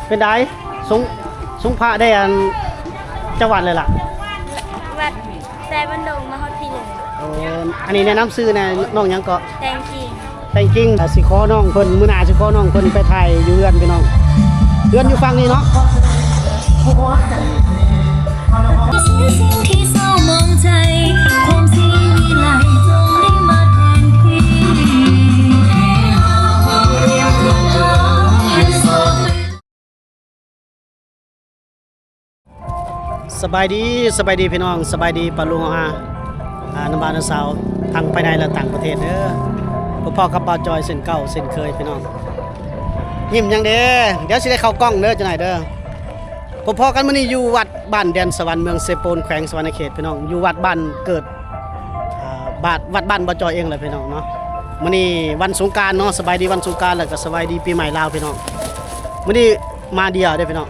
ເປັນໃດ? ສົງ ສົງພະໄດ້ອັນ ຈັກວັດແລ້ວລະ? ວັດແຕ່ບ້ານດົງ ມາຮອດພີ້ເລີຍ. ໂອ້ ອັນນີ້ແນະນຳຊື່ແນ່ ນ້ອງຫຍັງເກາະ? ແຕງກິງ. ແຕງກິງ. ຊິຂໍນ້ອງເພິ່ນ ມື້ໜ້າຊິຂໍນ້ອງເພິ່ນໄປຖ່າຍຢູ່ເຮືອນພີ່ນ້ອງ. ເຮືອນຢູ່ຝັ່ງນີ້ເນາະ. ສະບາຍດີ ສະບາຍດີພີ່ນ້ອງ ສະບາຍດີປ້າລຸງອາ ອາ ນ້າບ່າວນ້າສາວ ທັງພາຍໃນ ແລະ ຕ່າງປະເທດເດີ. ພົບພໍ້ກັບບ່າວຈອຍເຊັ່ນເກົ່າເຊັ່ນເຄີຍພີ່ນ້ອງ. ຍິ້ມຫຍັງເດ? ດຽວຊິໄດ້ເຂົ້າກ້ອງເດີ ຈັກໜ້ອຍເດີ. ພົບພໍ້ກັນມື້ນີ້ຢູ່ວັດບ້ານແດນສະຫວັນ ເມືອງເຊໂປນ ແຂວງສະຫວັນນະເຂດພີ່ນ້ອງ. ຢູ່ວັດບ້ານເກີດ ອ່າ ບາດ ວັດບ້ານບ່າວຈອຍເອງແຫຼະພີ່ນ້ອງເນາະ. ມື້ນີ້ວັນສົງການເນາະ ສະບາຍດີວັນສົງການ ແລ້ວກໍສະບາຍດີປີໃໝ່ລາວພີ່ນ້ອງ. ມື້ນີ້ມາດຽວເດ້ພີ່ນ້ອງ.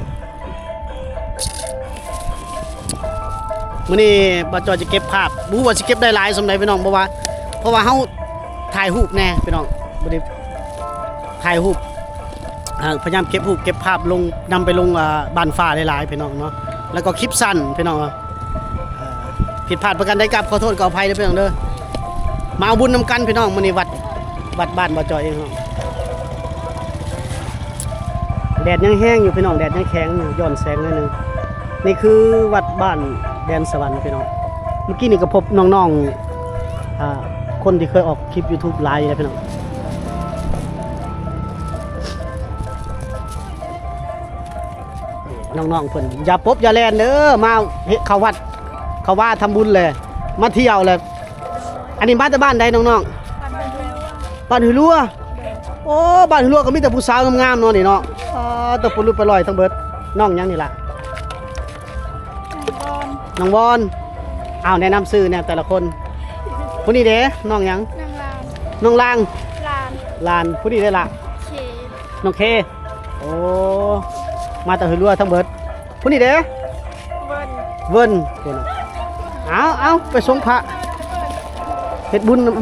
ມື້ນີ້ບ່າວຈອຍຈະເກັບພາບ ບໍ່ຮູ້ວ່າຊິເກັບໄດ້ຫຼາຍສ່ຳໃດພີ່ນ້ອງ ເພາະວ່າ ເພາະວ່າເຮົາຖ່າຍຮູບແນ່ພີ່ນ້ອງ ບໍ່ໄດ້ຖ່າຍຮູບ ອ່າ ພະຍາຍາມເກັບຮູບເກັບພາບລົງ ນຳໄປລົງ ອ່າ ບ້ານຟ້າຫຼາຍໆພີ່ນ້ອງເນາະ ແລ້ວກໍຄລິບສັ້ນພີ່ນ້ອງ. ຜິດພາດປະການໃດ ກາບຂໍໂທດຂໍອະໄພເດີພີ່ນ້ອງເດີ. ມາເອົາບຸນນຳກັນພີ່ນ້ອງ ມື້ນີ້ວັດ ວັດບ້ານບ່າວຈອຍເອງເນາະ. ແດດຍັງແຮງຢູ່ພີ່ນ້ອງ ແດດຍັງແຂງຢູ່ ຍ້ອນແສງໜ້ອຍໜຶ່ງ. ນີ້ຄືວັດບ້ານແດນສະຫວັນພີ່ນ້ອງ. ເມື່ອກີ້ນີ້ກໍພົບນ້ອງໆ ອ່າ ຄົນທີ່ເຄີຍອອກຄລິບຢູທູບຫຼາຍຢູ່ແລ້ວພີ່ນ້ອງ. ນ້ອງໆເພິ່ນ ຢ່າປົບຢ່າແລ່ນເດີ ມາເຮັດເຂົ້າວັດ ເຂົ້າວາທຳບຸນແຫຼະ ມາທ່ຽວແຫຼະ. ອັນນີ້ມາແຕ່ບ້ານໃດນ້ອງໆ? ບ້ານຫ້ວຍລົວ. ໂອ້ ບ້ານຫ້ວຍລົວກໍມີແຕ່ຜູ້ສາວງາມໆເນາະນີ້ເນາະ. ອໍ ແຕ່ຜູ້ຫຼຸດໄປລອຍທັງເບິດ. ນ້ອງຫຍັງນີ້ລະ? ນ້ອງບອນ. ນ້ອງບອນ. ອ້າວ ແນະນຳຊື່ແນ່ແຕ່ລະຄົນ. ຜູ້ນີ້ເດ ນ້ອງຫຍັງ? ນ້ອງລາງ. ນ້ອງລາງ. ຫຼານ. ຫຼານ. ຜູ້ນີ້ເດລະ? ເຄ. ນ້ອງເຄ. ໂອ້ ມາແຕ່ຫ້ວຍລົວທັງເບິດ. ຜູ້ນີ້ເດ້? ເວິນ. ເວິນ. ເອົາ ເອົາ ໄປສົງພະ ເຮັດບຸນນຳ.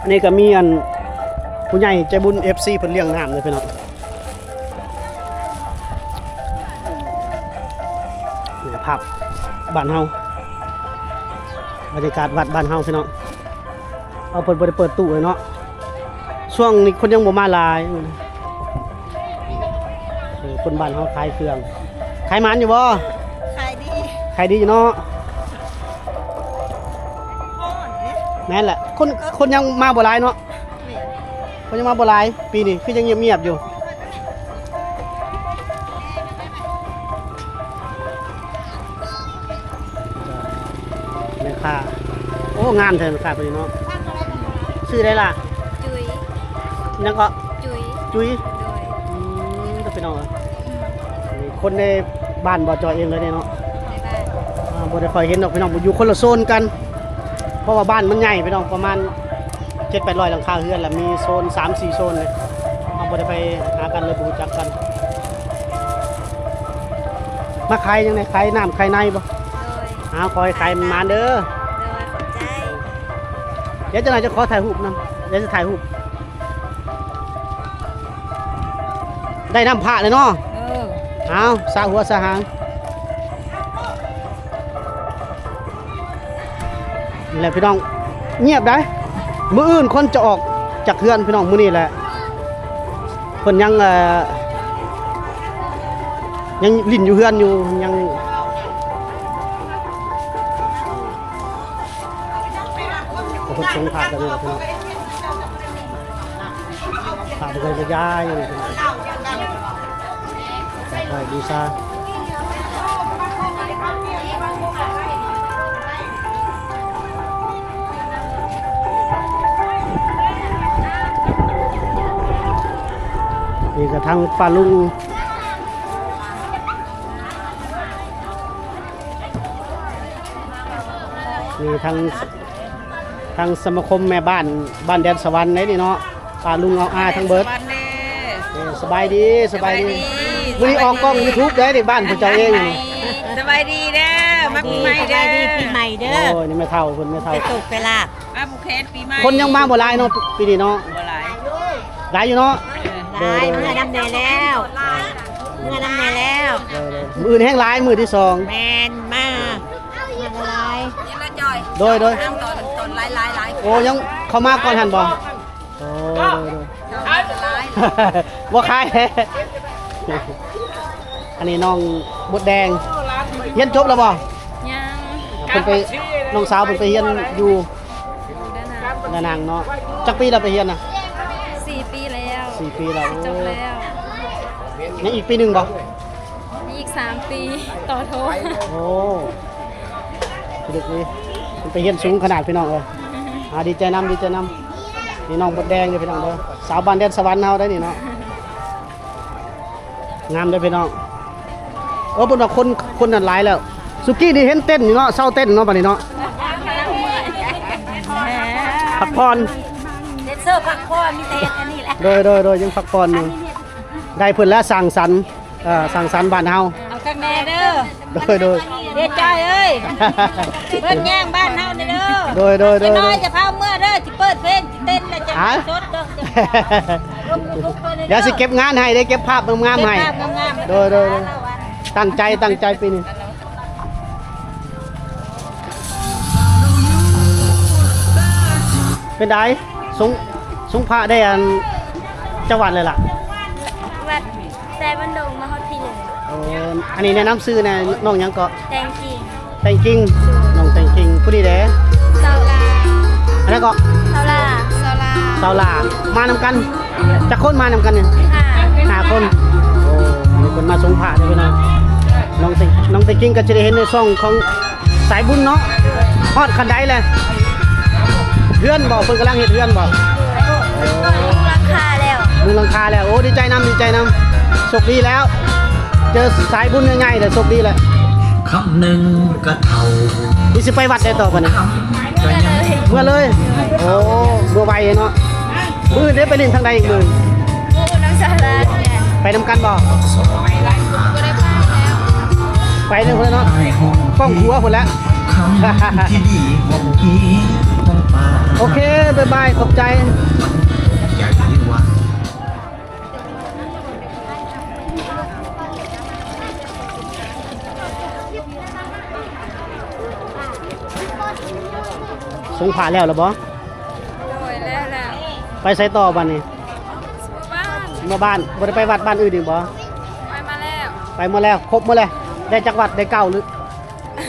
ອັນນີ້ກໍມີອັນຜູ້ໃຫຍ່ໃຈບຸນ ເອັຟຊີ ເພິ່ນລ້ຽງນ້ຳເດ້ພີ່ນ້ອງ. ນີ້ພາບບ້ານເຮົາ ບັນຍາກາດວັດບ້ານເຮົາພີ່ນ້ອງ. ເອົາ ເພິ່ນບໍ່ໄດ້ເປີດຕູ້ເລີຍເນາະ. ຊ່ວງນີ້ຄົນຍັງບໍ່ມາຫຼາຍ. ເອີ ຄົນບ້ານເຮົາຂາຍເຄື່ອງ ຂາຍໝານຢູ່ບໍ່? ຂາຍດີ. ຂາຍດີຢູ່ເນາະ. ຮ້ອນເດ້. ແມ່ນແຫຼະ ຄົນ ເອີ ຄົນຍັງມາບໍ່ຫຼາຍເນາະ. ແມ່ນ. ເພິ່ນຍັງມາບໍ່ຫຼາຍ ປີນີ້ຄືຍັງງຽບໆຢູ່. ແມ່ຄ້າ ໂອ້ ງາມແທ້ແມ່ຄ້າຜູ້ນີ້ເນາະ. ຊື່ໃດລະ? ຈຸຍ. ຫຍັງເກາະ? ຈຸຍ. ຈຸຍ. ໂດຍ. ອືມ ເດີພີ່ນ້ອງເອີຍ ອືມ ຄົນໃນບ້ານບໍ່ຈ່ອຍເອງເລີຍເນາະ. ໃນບ້ານ ອ່າ ບໍ່ໄດ້ຄ່ອຍເຫັນດອກພີ່ນ້ອງ ຢູ່ຄົນລະໂຊນກັນ ເພາະວ່າບ້ານມັນໃຫຍ່ພີ່ນ້ອງ ປະມານ ເຈັດແປດຮ້ອຍຫຼັງຄາເຮືອນລະ ມີໂຊນສາມສີ່ໂຊນເລີຍ ເຮົາບໍ່ໄດ້ໄປຫາກັນເລີຍ ບໍ່ຮູ້ຈັກກັນ. ມາຂາຍຫຍັງແດ່? ຂາຍນ້ຳຂາຍໃນບໍ່? ໂດຍ. ອ້າວ ຂໍໃຫ້ຂາຍໝານເດີ. ໂດຍ ຂອບໃຈ. ດຽວຈັກໜ່ອຍຈະຂໍຖ່າຍຮູບນຳ ດຽວຈະຖ່າຍຮູບ. ໄດ້ນ້ຳພະແລ້ວເນາະ. ເອີ ເອົາ ສະຫົວສະຫາງ. ນີ້ແຫຼະພີ່ນ້ອງ ງຽບໄດ໋. ມື້ອື່ນຄົນຈະອອກຈາກເຮືອນພີ່ນ້ອງ ມື້ນີ້ແຫຼະ ເພິ່ນຍັງ ເອີ ຍັງຫຼິ້ນຢູ່ເຮືອນຢູ່ ຍັງ ເພິ່ນສົ່ງພາບກັນນີ້ແຫຼະພີ່ນ້ອງ. ພາບເພິ່ນກະຢາຍຢູ່ນີ້ພີ່ນ້ອງ. ໄຫວ້ບູຊາ ນີ້ກະທາງປ້າລຸງ ນີ້ທາງ ທາງສະມາຄົມແມ່ບ້ານ ບ້ານແດນສະຫວັນເດ້ນີ້ເນາະ ປ້າລຸງເອົາອາທັງເບິດ. ເອີ ສະບາຍດີ ສະບາຍດີ. ມື້ນີ້ອອກກ້ອງຢູທູບເດ້ ບ້ານພວກເຈົ້າເອງ. ສະບາຍດີເດີ ມາປີໃໝ່ເດີ ສະບາຍດີປີໃໝ່ເດີ. ໂອ້ຍ ນີ້ແມ່ເຖົ້າເພິ່ນ ແມ່ເຖົ້າ ໄປໂຊກໄປລາບ ມາຜູກແຂນປີໃໝ່. ຄົນຍັງມາບໍ່ຫຼາຍເນາະ ປີນີ້ເນາະ ບໍ່ຫຼາຍ. ຫຼາຍຢູ່ເນາະ. ຫຼາຍ ເອີ ເມືອນຳແດ່ແລ້ວ ເມືອນຳແດ່ແລ້ວ. ເອີ ມື້ອື່ນແຮງຫຼາຍ ມື້ທີສອງ. ແມ່ນ ມາ ມາຫຼາຍ. ໂດຍ ໂດຍ ຕອນ ຕອນຫຼາຍໆ. ໂອ້ ຍັງເຂົ້າມາກ່ອນຫັ້ນບໍ່? ໂອ້ ໂດຍ ໂດຍ ຂາຍບໍ່ຫຼາຍ ບໍ່ຂາຍ. ອັນນີ້ນ້ອງມົດແດງ ຮຽນຈົບແລ້ວບໍ່? ຍັງ. ເພິ່ນໄປ ນ້ອງສາວເພິ່ນໄປຮຽນຢູ່ ດານັງເນາະ. ຈັກປີແລ້ວໄປຮຽນນະ? ສີ່ປີແລ້ວ. ສີ່ປີແລ້ວ. ຈົບແລ້ວ. ຍັງອີກປີໜຶ່ງບໍ່? ມີອີກສາມປີຕໍ່ໂທ. ໂອ້ ເດັກນີ້ໄປຮຽນສູງຂະໜາດ ພີ່ນ້ອງເອີຍ. ອ່າ ດີໃຈນຳ ດີໃຈນຳ. ນີ້ນ້ອງມົດແດງເດີ ພີ່ນ້ອງເດີ ສາວບ້ານແດນສະຫວັນເຮົາໄດ໋ນີ້ເນາະ. ງາມເດີພີ່ນ້ອງ. ເອີ ເພິ່ນວ່າຄົນ ຄົນນັ້ນຫຼາຍແລ້ວ. ສຸກີ້ນີ້ເຫັນເຕັ້ນຢູ່ເນາະ ເຊົາເຕັ້ນເນາະ ບັດນີ້ເນາະ ພັກຜ່ອນ. ແດນເຊີພັກຜ່ອນ ມີແຕ່ເຮັດອັນນີ້ແຫຼະ. ໂດຍ ໂດຍ ໂດຍ ຍັງພັກຜ່ອນຢູ່. ໄດ້ເພິ່ນແລ້ວ ສ້າງສັນ ເອີ ສ້າງສັນບ້ານເຮົາ. ເອົາຄັກແນ່ເດີ. ໂດຍ ໂດຍ ເດຈອຍເອີຍ ເບິ່ງແຍງບ້ານເຮົາແນ່ເດີ. ໂດຍ ໂດຍ ໂດຍ ນ້ອຍ ຢ່າພາເມືອເດີ ຊິເປີດເພງ ຊິເຕັ້ນ ແລ້ວຈະສົດເດີ. ດຽວຊິເກັບງານໃຫ້ເດ້ ເກັບພາບງາມໆໃຫ້. ໂດຍ ໂດຍ ໂດຍ ຕັ້ງໃຈ ຕັ້ງໃຈປີນີ້. ເປັນໃດ? ສົງ ສົງພະໄດ້ອັນຈັກວັດແລ້ວລະ? ວັດ ແຕ່ບ້ານດົງມາຮອດພີໜຶ່ງ. ໂອ້ ອັນນີ້ແນະນຳຊື່ແນ່ ນ້ອງຫຍັງເກາະ? ແຕງກິງ. ແຕງກິງ ນ້ອງແຕງກິງ. ຜູ້ນີ້ເດ້? ສາວລາ. ອັນນັ້ນເກາະ? ສາວລາ. ສາວລາ. ສາວລາ ມານຳກັນ. ຈັກຄົນມານຳກັນນີ້? ຫ້າ. ຫ້າຄົນ. ໂອ້ ເພິ່ນມາສົງພະເດ້ພີ່ນ້ອງ. ນ້ອງແຕງ ນ້ອງແຕງກິງກໍຈະໄດ້ເຫັນໃນຊ່ອງຂອງ ສາຍບຸນເນາະ. ຮອດຂັ້ນໃດແລ້ວ? ເຮືອນບໍ່? ເພິ່ນກຳລັງເຮັດເຮືອນບໍ່? ມຸງຫຼັງຄາແລ້ວ. ມຸງຫຼັງຄາແລ້ວ. ໂອ້ ດີໃຈນຳ ດີໃຈນຳ. ໂຊກດີແລ້ວ ເຈີສາຍບຸນໃຫຍ່ໆແລ້ວ ໂຊກດີແລ້ວ. ຄຳໜຶ່ງກະເຖົ້າ ນີ້ຊິໄປວັດໃດຕໍ່ບັດນີ້? ເມືອເລີຍ. ເມືອເລີຍ. ໂອ້ ເມືອໄວເນາະ. ມື້ອື່ນເດ້ໄປຫຼິ້ນທາງໃດອີກມື້? ໝູ່ນຳສາລານີ້ແຫຼະ. ໄປນຳກັນບໍ່? ບໍ່ໄດ້ໄປແລ້ວ. ໄປນຳພຸ້ນແຫຼະເນາະ ກ້ອງຄົວພຸ້ນແຫຼະ. ໂອເຄ ບາຍບາຍ ຂອບໃຈ. ສົງພະແລ້ວລະບໍ່? ໂດຍ ແລ້ວ ແລ້ວ. ໄປໃສຕໍ່ບັດນີ້? ເມືອບ້ານ. ເມືອບ້ານ. ບໍ່ໄດ້ໄປວັດບ້ານອື່ນອີກບໍ່? ໄປມາແລ້ວ. ໄປໝົດແລ້ວ ຄົບໝົດແລ້ວ. ໄດ້ຈັກວັດ? ໄດ້ເກົ້າຫຼື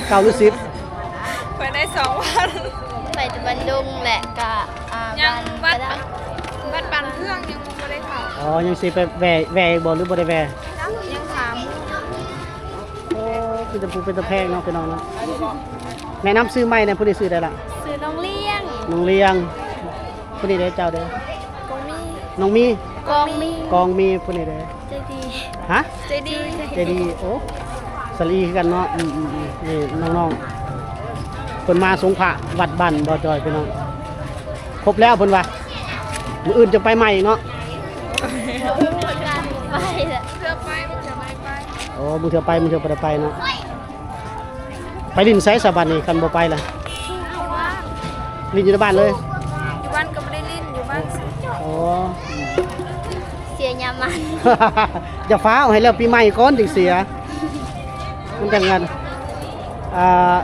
ເກົ້າຫຼືສິບ? ຂ້ອຍໄດ້ສອງວັດ. ໄປແຕ່ບ້ານດົງແຫຼະ ກະ ອ່າ ຍັງວັດ ວັດປານເຄື່ອງຍັງບໍ່ໄດ້ເຂົ້າ. ອໍ ຍັງຊິໄປແວ່ ແວ່ອີກບໍ່ ຫຼືບໍ່ໄດ້ແວ່? ຍັງຖາມ. ໂອ້ ເປັນຕາຜູ້ເປັນຕາແພງເນາະ ພີ່ນ້ອງເນາະ. ແນະນຳຊື່ໃໝ່ແດ່ ຜູ້ນີ້ຊື່ໃດລະ? ຊື່ນ້ອງລ້ຽງ. ນ້ອງລ້ຽງ. ຜູ້ນີ້ເດ້ ເຈົ້າເດ້? ກອງມີ. ນ້ອງມີ. ກອງມີ. ກອງມີ. ຜູ້ນີ້ເດ້? ໃຈດີ. ຮະ? ໃຈດີ. ໃຈດີ. ໂອ້ ສະຫຼີຄືກັນເນາະ. ອືມໆໆ ນີ້ນ້ອງໆ ເພິ່ນມາສົງພະວັດບ້ານບໍ່ຈອຍ ພີ່ນ້ອງ. ຄົບແລ້ວເພິ່ນວ່າ ມື້ອື່ນຈະໄປໃໝ່ເນາະ. ໄປລະ ເທື່ອໄປ ມື້ເທື່ອໄປ ມື້ເທື່ອບໍ່ໄດ້ໄປເນາະ. ໄປຫຼິ້ນໃສສະບັດນີ້ ຄັນບໍ່ໄປລະ? ຫຼິ້ນຢູ່ໃນບ້ານເລີຍ. ຢູ່ບ້ານກໍບໍ່ໄດ້ຫຼິ້ນ ຢູ່ບ້ານ. ອໍ ເສຍຍາມມັນ. ຢ່າຟ້າວ ໃຫ້ແລ້ວປີໃໝ່ກ່ອນຈຶ່ງເສຍ. ມັນຈັ່ງນັ້ນ ອ່າ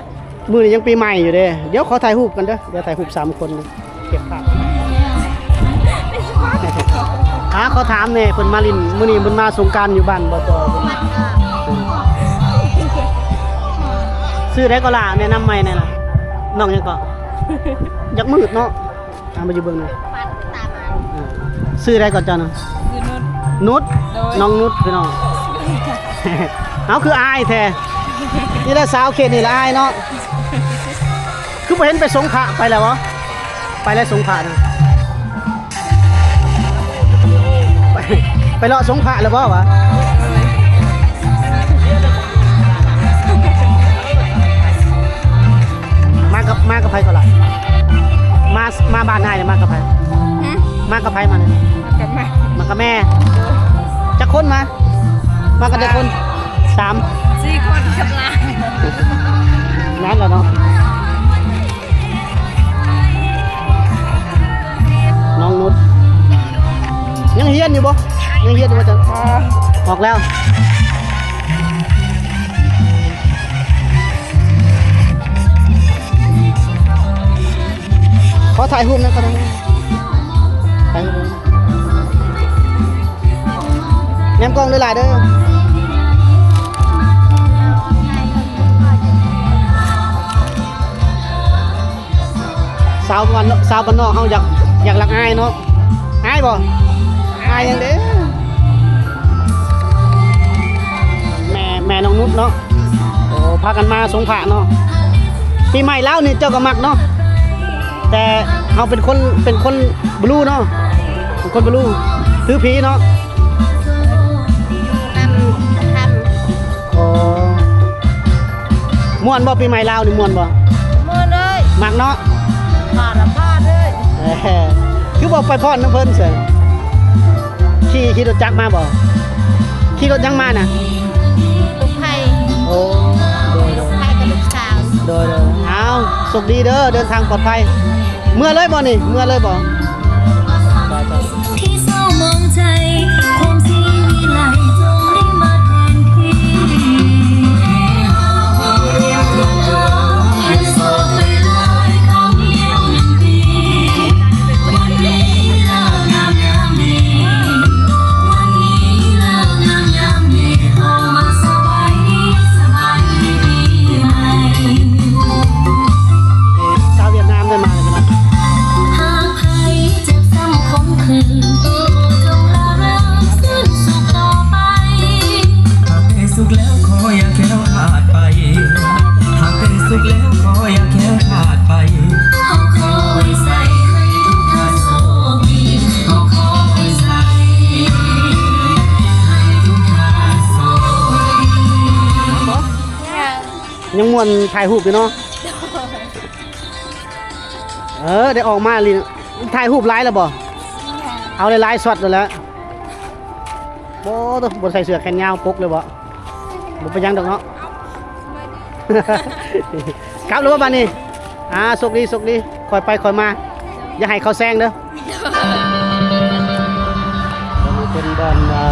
ມື້ນີ້ຍັງປີໃໝ່ຢູ່ເດ້. ດຽວຂໍຖ່າຍຮູບກັນເດີ ດຽວຖ່າຍຮູບສາມຄົນ ເກັບພາບ. ອ່າ ຂໍຖາມແດ່ ເພິ່ນມາຫຼິ້ນມື້ນີ້ ເພິ່ນມາສົງການຢູ່ບ້ານບໍ່? ຊື່ໃດກໍລະ? ແນະນຳໃໝ່ແດ່ລະ. ນ້ອງຫຍັງເກາະ? ຢາກມືດເນາະ. ອ່າ ມາຢູ່ເບິ່ງໜ່ອຍ. ຊື່ໃດເກາະເຈົ້ານະ? ຊື່ນຸດ. ນຸດ. ໂດຍ. ນ້ອງນຸດ ພີ່ນ້ອງ. ເຮົາຄືອາຍແທ້. ນີ້ລະສາວເຂດນີ້ລະອາຍເນາະ. ຄືບໍ່ເຫັນໄປສົງພະ ໄປແລ້ວບໍ່? ໄປແລ້ວສົງພະນະ. ໄປ ໄປເລາະສົງພະແລ້ວບໍ່ວະ? ມາກັບ ມາກັບໃຜກໍລະ? ມາ ມາບ້ານອ້າຍນີ້ມາກັບໃຜ? ຫຶ? ມາກັບໃຜມານີ້? ມາກັບແມ່. ມາກັບແມ່. ໂດຍ. ຈັກຄົນມາ? ມາກັນຈັກຄົນ? ສາມ. ສາມ ສີ່ຄົນກັບຫຼານ. ນັ້ນລະເນາະ. ນ້ອງນຸດ ຢູ່ບໍ່? ຍັງຮຽນຢູ່ບໍ່ຈັນ? ອອກແລ້ວ. ຂໍຖ່າຍຮູບນຳ ຂໍຖ່າຍຮູບ ແນມກ້ອງຫຼາຍໆເດີ. ສາວບ້ານ ສາວບ້ານນອກເຮົາຢາກ ຢາກລັກອາຍເນາະ. ອາຍບໍ່? ອາຍຫຍັງເດ້? ແມ່ ແມ່ນ້ອງນຸດເນາະ. ໂອ້ ພາກັນມາສົງພະເນາະ. ປີໃໝ່ລາວນີ້ເຈົ້າກໍມັກເນາະ, ແຕ່ເຮົາເປັນຄົນ ເປັນຄົນບລູເນາະ, ເປັນຄົນບລູ ຖືຜີເນາະ. ນຳທຳ. ອໍ ມ່ວນບໍ່? ປີໃໝ່ລາວນີ້ມ່ວນບໍ່? ມ່ວນເອີຍ. ມັກເນາະ? ພາດລະພາດເອີຍ. ຄືບໍ່ໄປຟ້ອນນຳເພິ່ນຊັ້ນ? ຂີ່ ຂີ່ລົດຈັກມາບໍ່? ຂີ່ລົດຫຍັງມານະ? ລົດໄຟ. ໂອ້ ໂດຍ ລົດໄຟກັບລູກສາວ. ໂດຍ ໂດຍ. ອ້າວ ໂຊກດີເດີ ເດີນທາງປອດໄພ. ເມືອເລີຍບໍ່ນີ້? ເມືອເລີຍບໍ່? ທີ່ເສົ້າໝອງໃຈ ຄວາມສີວິໄລ ຈົ່ງໄດ້ມາແທນທີ່ ໃຫ້ເຮົາເປັນໂລກ ໃຫ້ໂຊກໄປເລີຍ ຄຳດຽວໜຶ່ງປີ. ວັນດີເລີກງາມຍາມດີ ວັນດີເລີກງາມຍາມດີ ເຮົາມາສະບາຍດີ ສະບາຍດີປີໃໝ່. ເອີ ຊາວຫວຽດນາມໄດ້ມາແລ້ວພີ່ນ້ອງ. ຫາກໃຜເຈັບຊ້ຳຄົມຄືນ ຈົ່ງລະເລີກຊື່ນສຸກຕໍ່ໄປ. ຫາກແຕ່ສຸກແລ້ວຂໍຢ່າແຄ້ວຄາດໄປ ຫາກແຕ່ສຸກແລ້ວຂໍຢ່າແຄ້ວຄາດໄປ. ເຮົາຂໍໄວ້ໃສ່ໃຫ້ທຸກທ່ານໂຊກດີ ເຮົາຂໍໄວ້ໃສ່ໃຫ້ທຸກທ່ານໂຊກດີ. ຍັງມ່ວນຖ່າຍຮູບຢູ່ເນາະ. ເອີ ໄດ້ອອກມາຫຼິ້ນ ຖ່າຍຮູບຫຼາຍແລ້ວບໍ່? ເອົາຫຼາຍໆຊັອດແລ້ວແຫຼະ. ໂອ້ ບໍ່ໃສ່ເສື້ອແຂນຍາວປົກເລີຍບໍ່? ບໍ່ເປັນຫຍັງດອກເນາະ. ກັບແລ້ວບໍ່ບາດນີ້? ອ່າ ໂຊກດີ ໂຊກດີ ຄ່ອຍໄປຄ່ອຍມາ ຢ່າໃຫ້ເຂົາແຊງເດີ. ອັນນີ້ເປັນບ່ອນ ອ່າ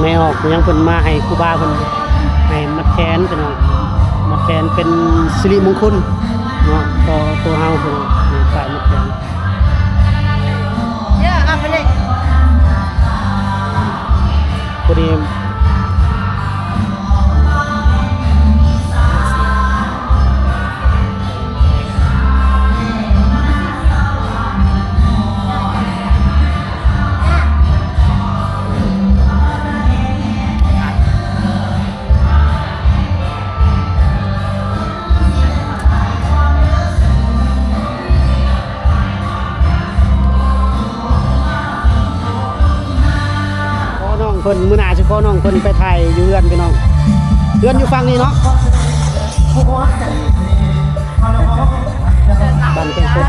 ແມ່ອອກຫຍັງ ເພິ່ນມາໃຫ້ຄູບາເພິ່ນໃຫ້ມັດແຂນພີ່ນ້ອງ, ມັດແຂນເປັນສິລິມົງຄຸນເນາະ ຕໍ່ໂຕເຮົາພີ່ນ້ອງ. ນີ້ ປ້າຍມັດແຂນ ເອີ ເອົາໄປເລີຍ ພໍດີ. ຂໍນ້ອງເພິ່ນ ມື້ໜ້າຊິຂໍນ້ອງເພິ່ນໄປຖ່າຍຢູ່ເຮືອນພີ່ນ້ອງ. ເຮືອນຢູ່ຝັ່ງນີ້ເນາະ ບ້ານແກ້ງກົກ.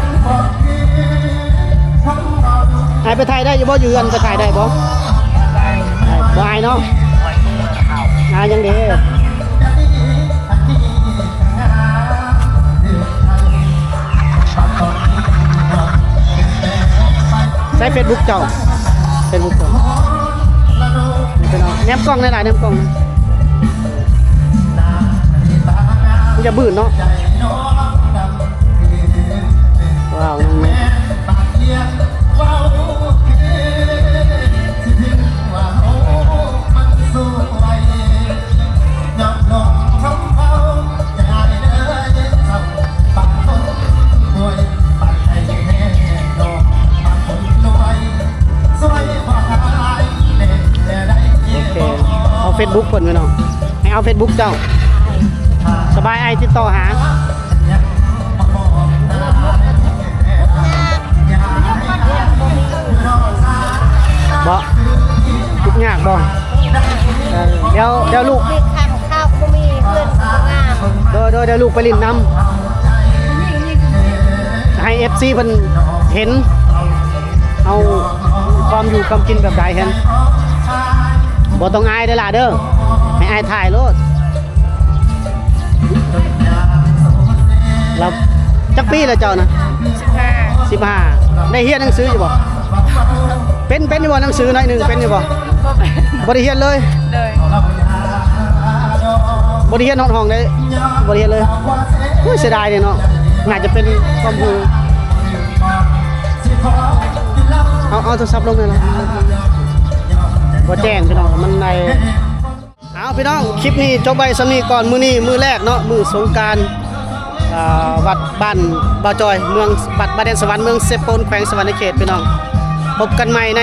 ອ້າຍໄປຖ່າຍໄດ້ຢູ່ບໍ່? ຢູ່ເຮືອນໄປຖ່າຍໄດ້ບໍ່? ບໍ່ອາຍເນາະ. ອາຍຫຍັງເດ້? ໃຊ້ເຟສບຸກເຈົ້າ? ເຟສບຸກເຈົ້າ. ນີ້ພີ່ນ້ອງ ແນມກ້ອງຫຼາຍໆ ແນມກ້ອງນະ. ຢ່າບືດເນາະ. ວ້າວ ນ້ອງໂອເຄ ເອົາເຟສບຸກເພິ່ນໄວ້ເນາະ. ໃຫ້ເອົາເຟສບຸກເຈົ້າ. ສະບາຍ ອ້າຍຕິດຕໍ່ຫາ. ບໍ່ ທຸກຍາກບໍ່? ເອີ ດຽວ ດຽວລູກ ມີຂ້າວ ຂ້າວບໍ່ມີ ເຮືອນບໍ່ງາມ. ໂດຍ ໂດຍ ດຽວລູກໄປຫຼິ້ນນຳ ໃຫ້ເອັຟຊີເພິ່ນເຫັນເຮົາຄວາມຢູ່ຄວາມກິນແບບໃດຫັ້ນ. ບໍ່ຕ້ອງອາຍເດີຫຼ້າເດີ ໃຫ້ອ້າຍຖ່າຍໂລດ. ລາວຈັກປີແລ້ວເຈົ້ານະ? ສິບຫ້າ ສິບຫ້າ. ໄດ້ຮຽນໜັງສືຢູ່ບໍ່? ເປັນ ເປັນຢູ່ບໍ່ ໜັງສືໜ້ອຍໜຶ່ງ ເປັນຢູ່ບໍ່? ບໍ່ເປັນ ບໍ່ໄດ້ຮຽນເລີຍ? ໂດຍ ບໍ່ໄດ້ຮຽນຮອດຫ້ອງເດ້? ບໍ່ໄດ້ຮຽນເລີຍ. ໂອ້ຍ ເສຍດາຍເດ້ເນາະ. ໜ້າຈະເປັນຄວາມຮູ້. ເອົາ ເອົາໂທລະສັບລົງແດ່ລະ. ບໍ່ແຈ້ງພີ່ນ້ອງ ມັນໄດ້. ເອົາພີ່ນ້ອງ ຄລິບນີ້ຈົບໄວ້ສ່ຳນີ້ກ່ອນ. ມື້ນີ້ມື້ແລກເນາະ ມື້ສົງການ ອ່າ ວັດບ້ານບ່າວຈອຍ ເມືອງ ວັດ ວັດແດນສະຫວັນ ເມືອງເຊໂປນ ແຂວງສະຫວັນນະເຂດ ພີ່ນ້ອງ. ພົບກັນໃໝ່ໃນ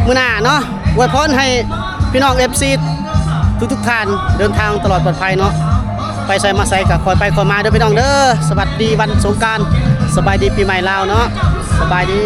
ມື້ໜ້າເນາະ. ອວຍພອນໃຫ້ພີ່ນ້ອງ ເອັຟຊີ ທຸກໆທ່ານເດີນທາງຕະຫຼອດປອດໄພເນາະ. ໄປໃສມາໃສກໍຄ່ອຍໄປຄ່ອຍມາເດີພີ່ນ້ອງເດີ. ສະຫວັດດີວັນສົງການ ສະບາຍດີປີໃໝ່ລາວເນາະ. ສະບາຍດີ.